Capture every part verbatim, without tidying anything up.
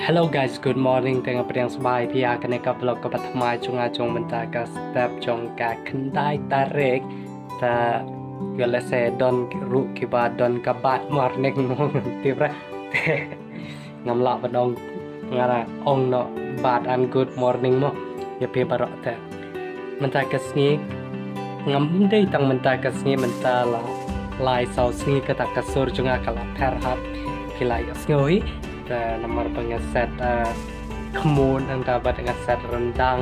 Hello guys, good morning. Te nga pdiang sbai phi ha kane ka vlog kaba thymmai jong nga jong mynta ka step jong ka khyndai tarik. Ta yo lehse don ruh kiba don ka bad morning mo, tip re. Te ngam lah ban ong, nga la ong noh bad and good morning mo ïa phi baroh te. Mynta ka sngi, ngam dei tang mynta ka sngi, mynta la lai saw sngi kata ka sur jong nga ka la pher hap ki la ïohsngew hi. Te namar ba nga set, eh, khmut, nangta bad nga set ryndang,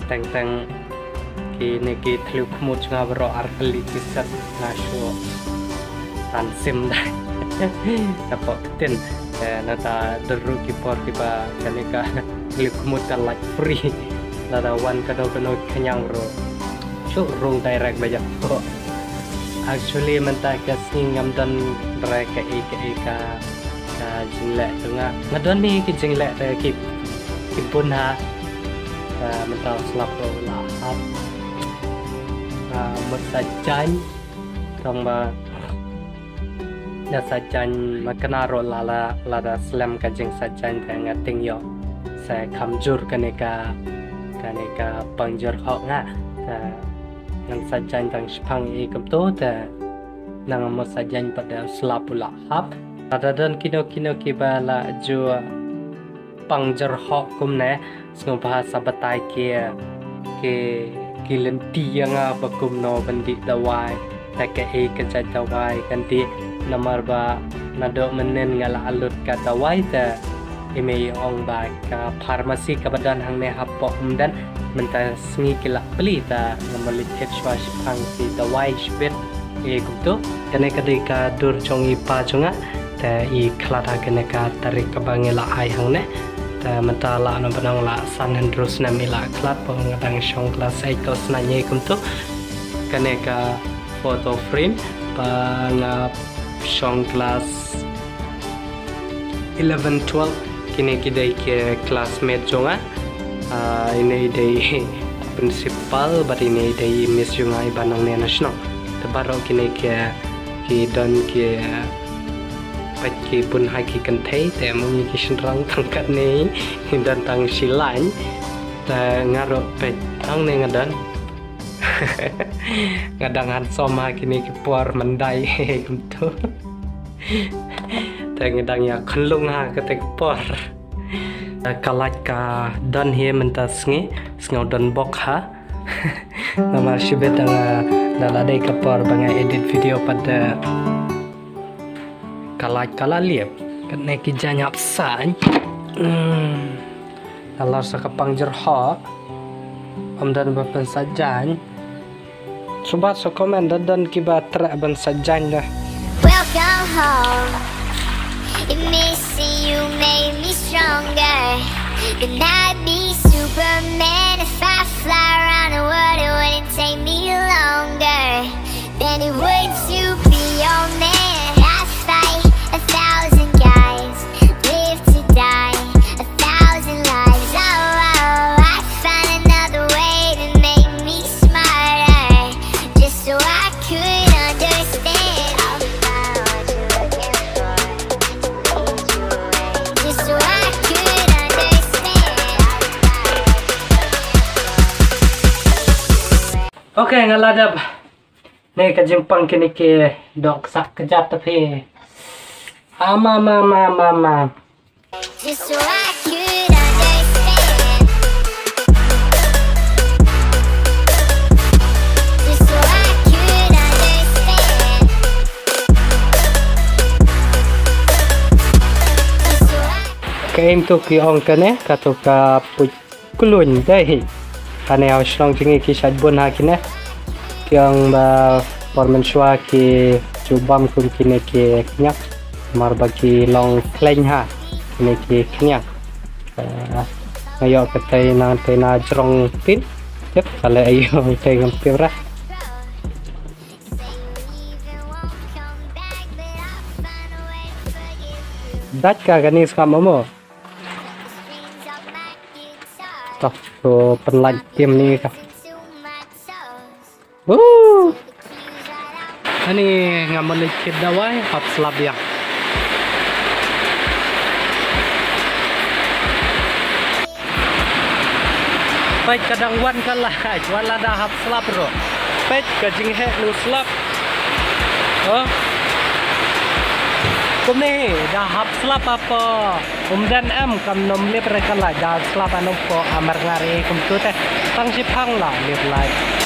teng teng kine ki thliew khmut jong nga baroh ar tylli ki set nga shu tan sim da. Ka pok ktien. Eh, nangta don ruh ki por kiba kane ka thliew khmut ka lait free. Lada wan kano kano khñiang ruh shu rung direct ba ïa pok. Actually mynta ka sngi ngam don re kaei kaei ka, ka jingleh jong nga. Nga don hi ki jingleh te ki, ki bun ha. Ah, mynta slap ruh la hap. Ah, mut sa jaiñ. Tang ba da sa jaiñ, ma kane ruh la, la, lada slem ka jingsa jaiñ te nga tieng ïoh sa kham jur kane ka, kane ka pang jur hok nga. Te ngan sa jaiñ tang shipang ïa kumto te nang mut sa jaiñ pat da slap u la hap. Lada don kino kino kiba la ju pang jur hok kumne, sngewbha sa batai ki, ki, ki lynti ïa nga ba kumno ban dih dawai, da kaei ka jait dawai kan dih, namar ba naduh mynnin nga la lut ka dawai te i mei i ong ba ka pharmacy kaba don hangne hapoh Umden mynta sngi ki la plie, te nga mut leit thied shuwa shipang ki dawai shibit. Ïa kumto, kane ka dei ka dur jong i pa jong nga. Te i khlad ha kane ka tarik kaba ngi la ai hangne. Te mynta la na bnang la san hynriew snem i la khlad, ba nga dang shong klas eight klas nine ïa kumto. Kane ka photo frame ba nga shong klas eleven, twelve, kine ki dei ki classmate jong nga. Ah, ine i dei principal bad ine i dei miss jong nga iba nangne na shnong. Te baroh kine ki, ki don ki, peit ki bun ha ki kynthei, te mo ngi ki shynrang tang katne, don tang shi laiñ. Te nga ruh peit hangne nga don. Nga dang handsome ha kine ki por, myndai kumto. Te nga dang ïa khunlung ha kata ka por. Ka light ka don hi mynta sngi, sngew don bok ha. Namar shibit da nga, da la dei ka por ba nga edit video pat, eh, ka light ka la liep. Katne ki jaiñ hap saiñ. Hmm. Nalor sa ka pang jur hok. Ym don ba pynsa jaiñ. Sngewbha sa comment da don kiba treh ban sa jaiñ da. Welcome home. Missing you made me stronger. Can I be Superman if I fly around the world? It wouldn't take me longer than it would to be your man. I fight a thousand guys, live to die a thousand lives. Oh, oh, I find another way to make me smarter, just so I could understand. I'll find what you're looking for, just so I could understand. Okay, nga la dep. Ne ka jingpang kine ki doh ksak kjat ta phi. Ama, ma, ma, ma, ma. Just so I could understand. Just so I could understand. Just so I Ka im tu ki ong kane, ka tu ka puit Kluin dei. Kane ha shnong jong ngi ki shait bun ha kine. Ki ong ba por mynshuwa ki ju bam kum kine ki khñiang. Namar ba ki long khlaiñ ha kine ki khñiang. Eh, nga ïoh katei na, katei na jrong pin. Tip, ka leh aïu katei ngam tip re. Dait ka kane sngap mo mo. Toh, to pynlait tim ni ka. Woo! Ani nga malik kit dawai hap slap ya. Peit ka dang wan ka light, wat la da hap slap ruh. Peit ka jingheh u slap. Ha? Kumne da hap slap hapoh Umden em, kam nym lip re ka light, da slap hapoh Amarngar e kumtu te. Tang shiphang la lip light.